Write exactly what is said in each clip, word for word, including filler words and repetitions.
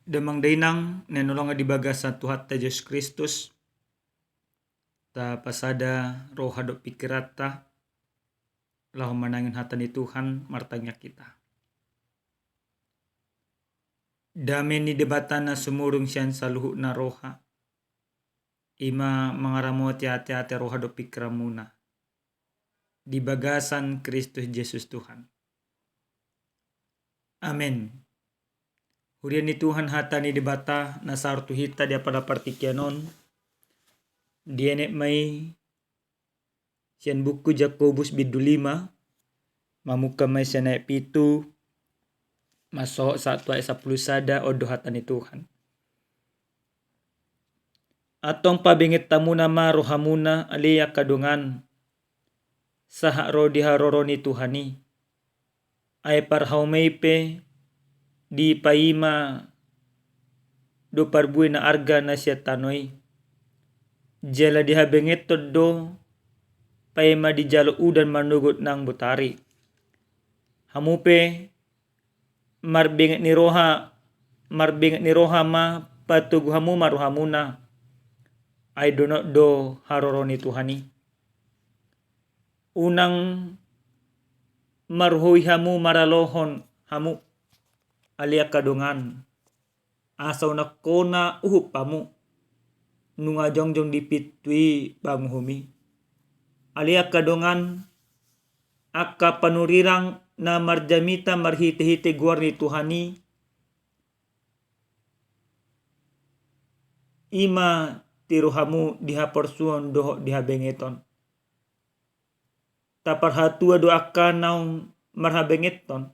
Damang dainang na hinaholongan di bagasan Tuhanta Jesus Kristus, tapasada roha dohot pingkiranta laho manangihon hata ni Tuhan. Martangiang hita. Dame ni Debata na sumurung sian saluhutna roha, i ma mangaramoti ateate, roha dohot pingkiranmuna di bagasan Kristus Jesus Tuhan. Amen. Huria ni Tuhan, hata ni Debata na sahat tu hita di apala partingkian on, dienet ma i sian buku Jakobus bindu lima, mamungka ma i sian ayat pitu, mansohot sahat tu ayat sampulu sada. On do hata ni Tuhan. Antong pabenget hamuna ma rohamuna, ale angka dongan, sahat ro di haroro ni Tuhan i. Ai parhaumai pe dipaima do parbue na arga na sian tano i. Jala dihabengeton do paima dijalo udan manogot nang botari. Hamu pe marbenget ni roha, marbenget ni roha ma, patogu hamu ma rohamuna. Ai donok do haroro ni Tuhan i. Unang marhoi hamu maralohon hamu, ale angka dongan, asa unang hona uhum hamu nunga jongjong di pintu i panguhum i. Ale angka dongan, angka panurirang na marjamita marhitehite goar ni Tuhan i, i ma tiru hamu di haporsuon dohot di habengeton. Taparhatua do angka naung marhabengeton.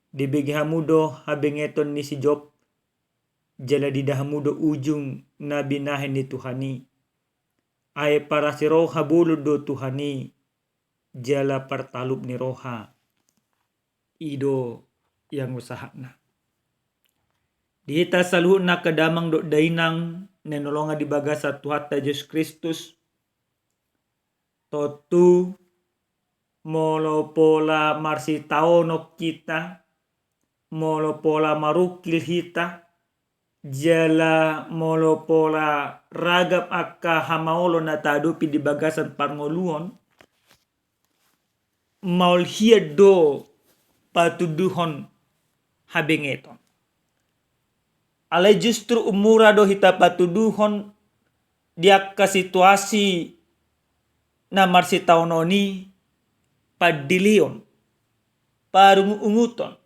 Dibege hamu do habengeton ni si Job, jala diida hamu do ujung na binahen ni Tuhan i. Ai parasi roha bolon do Tuhan i, jala partalup ni roha. I do ianggo sahatna. Di hita saluhutna angka damang dohot dainang na hinaholongan di bagasan Tuhanta Jesus Kristus, tontu molo pola marsitaonon hita, molo pola marungkil hita, jala molo pola ragam angka hamaolon na taadopi di bagasan parngoluon, maol hian do patuduhon habengeton. Alai justru ummura do hita patuduhon di angka situasi na marsitaonon i, pandileon, parungutunguton.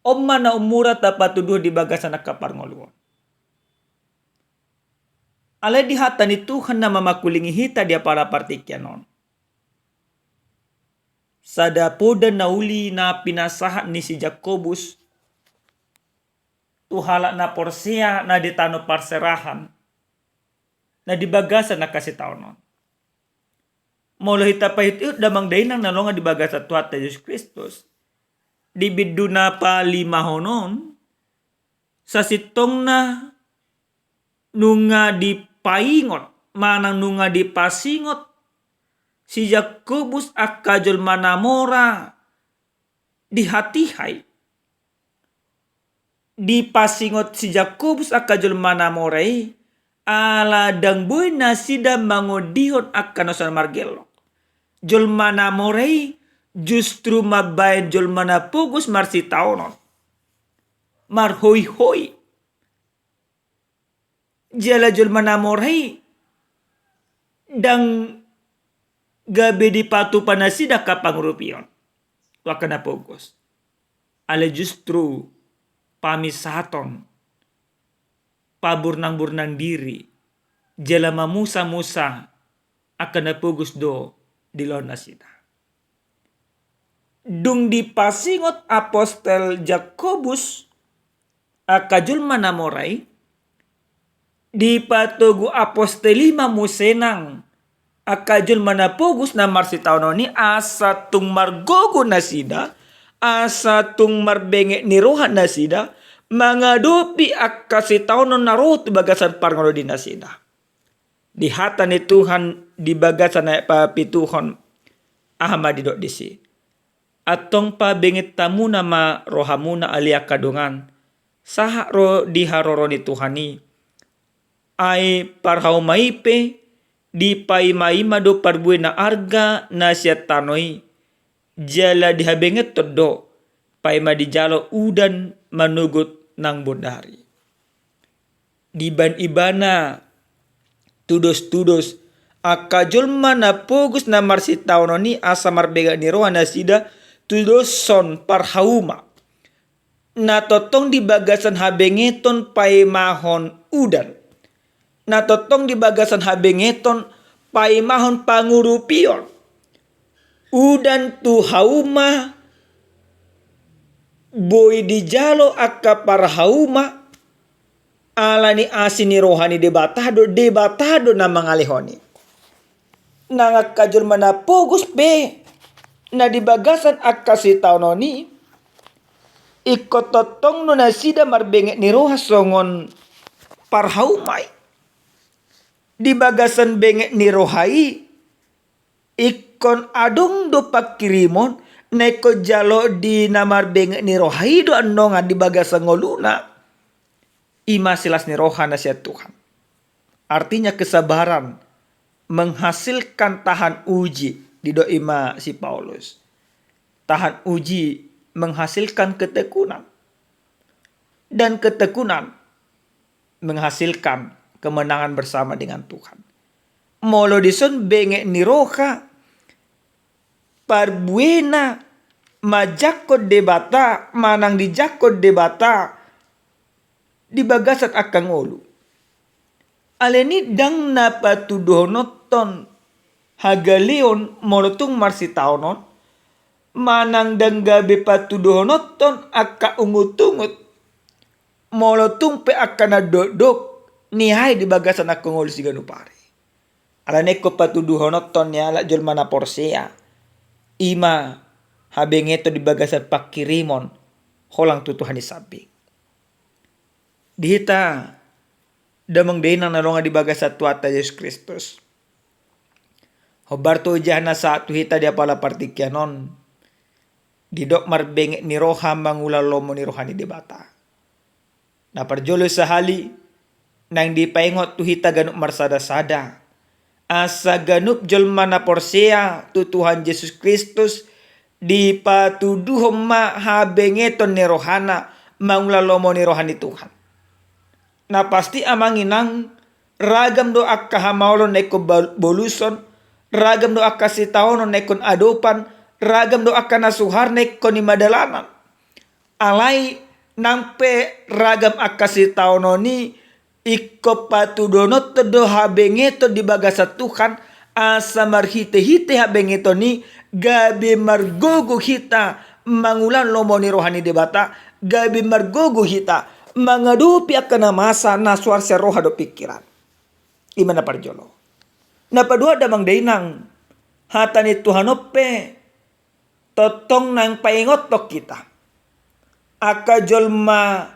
On ma na ummura tapatuduhon di bagasan angka parngoluon. Alai di hata ni Tuhan na mamangkulingi hita di apala partingkian on, sada poda na uli na pinasahat ni si Jakobus tu halak na porsea na di tano parserahan, na di bagasan angka sitaonon. Molo hita paihutihut damang dainang na hinaholongan di bagasan Tuhanta Jesus Kristus, di bindu na palimahon on, sasintongna nunga dipaingot manang nunga dipasingot si Jakobus angka jolma na mora di hatiha i. Dipasingot si Jakobus angka jolma na mora i, ala ndang boi nasida mangondihon angka na so margellok. Jolma na mora i justru mambahen jolma na pogos marsitaonon, marhoihoi. Jala jolma na mora i ndang gabe dipatupa nasida angka pangurupion tu angka na pogos. Alai justru pamisaton, paburnangburnang diri, jala mamusamusa angka na pogos do dilehon nasida. Dung dipasingot apostel Jakobus angka jolma na mora i, dipatogu apostel i ma muse nang angka jolma na pogos na marsitaonon i, asa tung margogo nasida, asa tung marbenget ni roha nasida mangadopi angka sitaonon na ro tu bagasan parngoluon ni nasida. Di hata ni Tuhan di bagasan ayat papituhon, aha ma didok disi? Antong pabenget hamuna ma rohamuna, ale angka dongan, sahat ro di haroro ni Tuhan i. Ai parhauma i pe dipaimaima do parbue na arga na sian tano i, jala dihabengethon do, paima dijalo udan manogot nang bodari. Dibaen ibana tudos-tudos, angka jolma na pogos na marsitaonon i asa marbenget ni roha nasida tudoshon parhauma. Na tongtong di bagasan habengeton paimahon udan. Na tongtong di bagasan habengeton paimahon pangurupion. Udan tu hauma boi dijalo angka parhauma, ala ni asi ni roha ni Debata do, Debata do na mangalehon i. Nang angka jolma na pogos pe na di bagasan angka sitaonon i, ingkon tongtong do nasida marbenget ni roha songon parhauma i. Di bagasan benget ni roha i, ingkon adong do pangkirimon na ingkon jalo di na marbenget ni roha i do annon di bagasan ngoluna. I ma silas ni roha na sian Tuhan. Artinya kesabaran menghasilkan tahan uji, didok i ma si Paulus. Tahan uji menghasilkan ketekunan. Dan ketekunan menghasilkan kemenangan bersama dengan Tuhan. Molo dison benget ni roha, parbuena manjangkon Debata, manang dijangkon Debata di bagasan angka ngolu. Alani i ndang na patuduhononton hagaleon molo tung marsitaonon, manang ndang gabe patuduhononton angka ungut-ungut molo tung pe angka na dokdok niae di bagasan angka ngolu siganup ari. Alani i ingkon patuduhononton ni halak jolma na porsea, i ma habengeton di bagasan pangkirimon holang tu Tuhan i sambing. Di hita damang dainang na longan di bagasan Tuhanta Jesus Kristus, hombar tu ujungna sahat tu hita di apala partingkian on, didok marbenget ni roha mangula lomo ni roha ni Debata. Na parjolo sahali, naeng dipaingot tu hita ganup marsada-sada, asa ganup jolma na porsea tu Tuhan Jesus Kristus dipatuduhon ma habengeton ni rohana mangula lomo ni roha ni Tuhan. Na pasti amang inang, ragam do angka hamaolon na ingkon bal-, boluson, ragam do angka sitaonon na ingkon adopan, ragam do angka na suhar na ingkon i ma dalanan. Alai nang pe ragam angka sitaonon i, ingkon patuduhononton do habengeton di bagasan Tuhan, asa marhite-hite habengeton i gabe margogo hita mangula lomo ni roha ni Debata, gabe margogo hita mangadopi angka na masa na suhar sian roha dohot pingkiran. I ma na parjolo. Na padua damang dainang, hata ni Tuhan on pe tongtong naeng paingothon hita. Angka jolma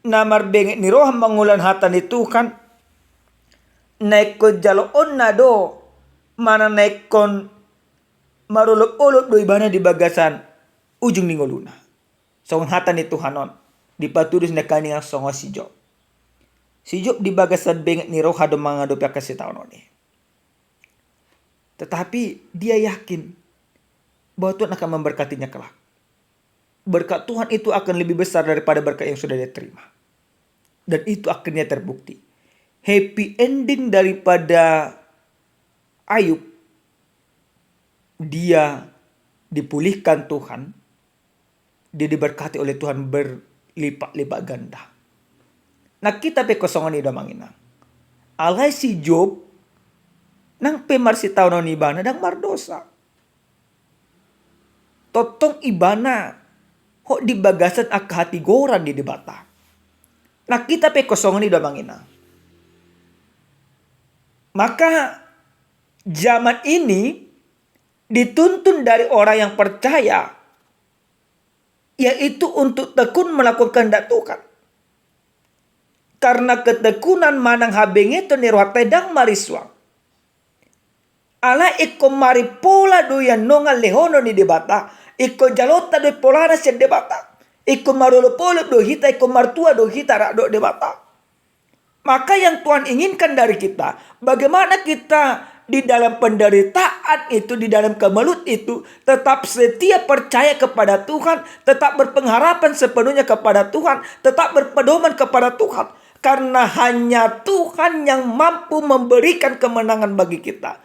na marbenget ni roha mangula hata ni Tuhan, na ingkon jaloonna do, manang na ingkon marolop-olop do ibana di bagasan ujung ni ngoluna. Songon hata ni Tuhan on, dipatudos nangkiningan songon si Job. Si Job di bagasan benget ni roha do mangadopi angka sitaonon i. Tetapi dia yakin bahwa Tuhan akan memberkatinya kelak. Berkat Tuhan itu akan lebih besar daripada berkat yang sudah dia terima. Dan itu akhirnya terbukti. Happy ending daripada Ayub, dia dipulihkan Tuhan, dia diberkati oleh Tuhan berlipat-lipat ganda. Nang hita pe ingkon songon i do amang inang. Alai si Job, nang pe marsitaonon ibana ndang mardosa. Tongtong ibana hot di bagasan angka hatigoran ni Debata. Nang hita pe ingkon songon i do amang inang. Maka zaman ini dituntun dari orang yang percaya, yaitu untuk tekun melakukan kehendak Tuhan. Karena ketekunan manang habengeton ni rohanta i ndang marisuang. Alai ingkon marimpola do i annon lehonon ni Debata, ingkon jalonta do i polana sian Debata. Ingkon marolopolop do hita, ingkon martua do hita rap dohot Debata. Maka yang Tuhan inginkan dari kita, bagaimana kita di dalam penderitaan itu, di dalam kemelut itu, tetap setia percaya kepada Tuhan, tetap berpengharapan sepenuhnya kepada Tuhan, tetap berpedoman kepada Tuhan. Karena hanya Tuhan yang mampu memberikan kemenangan bagi kita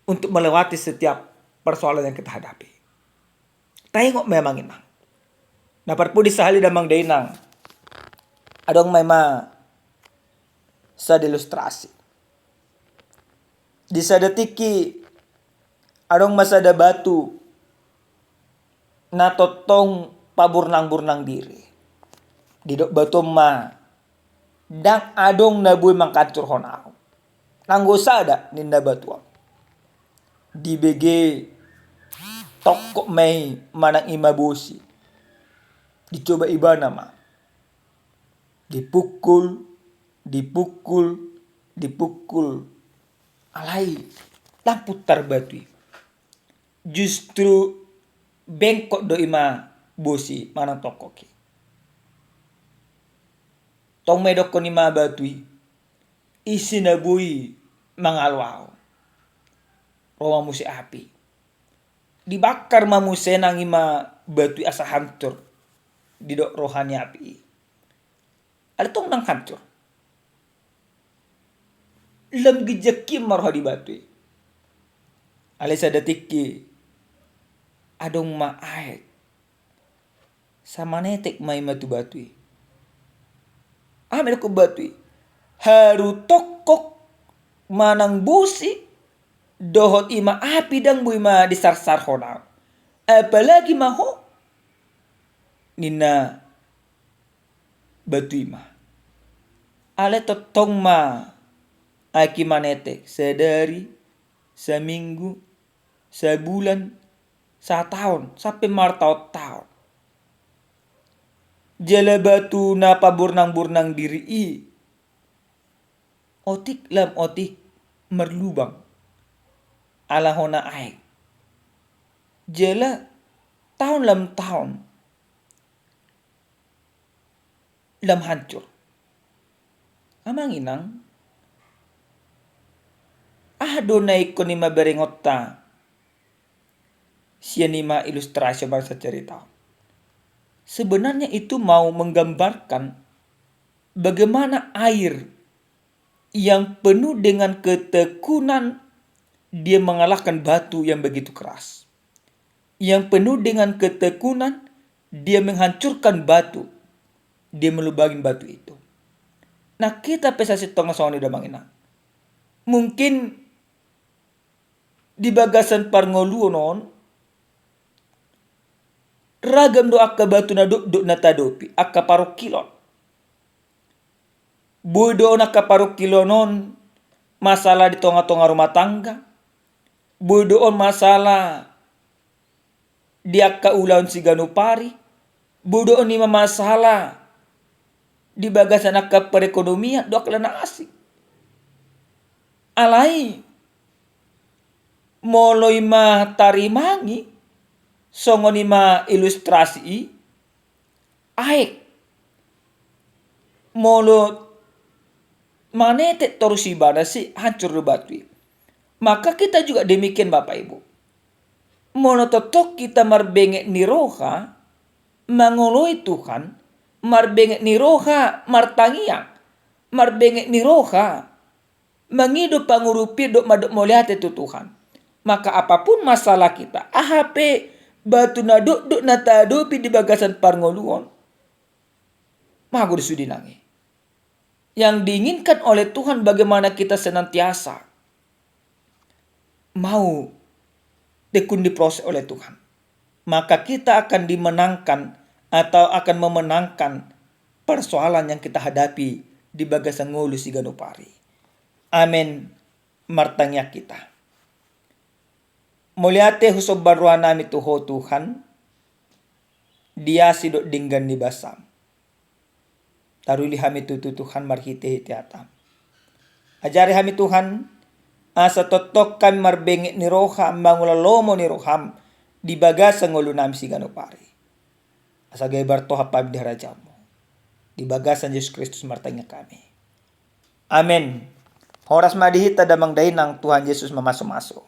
untuk melewati setiap persoalan yang kita hadapi. Taingot ma i, amang inang. Na parpudi sahali damang dainang, adong ma i ma sada ilustrasi. Di sada tingki adong ma sada batu na tongtong paburnang-burnang diri. Didok batu on ma, ndang adong na boi manghancurhon ahu. Nanggo sada, ninna batu on. Dibege tongkok ma i manang i ma bosi. Dicoba ibana ma. Dipukul, dipukul, dipukul. Alai ndang puntar batu i. Justru bengkok do i ma bosi manang tongkok i. Tong ma idokkon i ma batu i, ise na boi mangalo ahu. Ro ma muse api. Dibakar ma muse nang i ma batu i asa hancur. Didok roha ni api i. Alai tong ndang hancur. Lam ginjang hian ma roha di batu i. Alai sada tingki adong ma aek. Sai manetek ma i ma tu batu i. Aha ma idokkon batu i? Haru tongkok manang bosi dohot i ma api ndang boi ma disarsarhon ahu. Apalagi ma ho, ninna batu i ma. Alai tongtong ma aek i manetek sadari, saminggu, sabulan, sataon, sampe martaon-taon. Jala batu na paburnang-burnang diri i otik lam otik marlubang ala hona aek. Jala taon lam taon lam hancur. Amang inang, aha do na ingkon i ma berengonta sian i ma ilustrasi bangsa cerita? Sebenarnya itu mau menggambarkan bagaimana air yang penuh dengan ketekunan, dia mengalahkan batu yang begitu keras. Yang penuh dengan ketekunan, dia menghancurkan batu, dia melubangi batu itu. Nah, kita pe sasintongna songon i do, amang inang. Mungkin di bagasan parngoluon on, ragam do angka batu na dokdok na tadopi, angka parungkilon. Boi do on angka parungkilon on masalah di tonga-tonga rumah tangga. Boi do on masalah di angka ulaon siganup ari. Boi do on i ma masalah di bagasan angka perekonomian dohot angka na asing. Alai molo i ma tarimangi songon i ma ilustrasi i, aek. Molo manetek torus ibana, sai hancur do batu i. Maka kita juga demikian, Bapak Ibu. Molo tongtong kita marbenget ni roha mangoloi Tuhan, marbenget ni roha martangiang, marbenget ni roha mangido pangurupion dohot mandok mauliate tu Tuhan, maka apapun masalah kita, aha pe batu na dokdok na tadopi di bagasan parngoluon, mago do sude nang i. Yang diinginkan oleh Tuhan bagaimana kita senantiasa mau tekun diproses oleh Tuhan, maka kita akan dimenangkan atau akan memenangkan persoalan yang kita hadapi di bagasan ngolu siganup ari. Amen. Martangiang hita. Mauliate husomba rohanami tu Ho Tuhan, di asi dohot denggan ni basaM. Taruli hami tutu Tuhan marhitehite hataM. Ajari hami Tuhan, asa tongtong hami marbenget ni roha mangula lomo ni rohaM di bagasan ngolunami siganup ari. asa gabe martohap hami di harajaonmu. Di bagasan Jesus Kristus martangiang hami. Amen. Horas ma di hita damang dainang, Tuhan Jesus mamasumasu.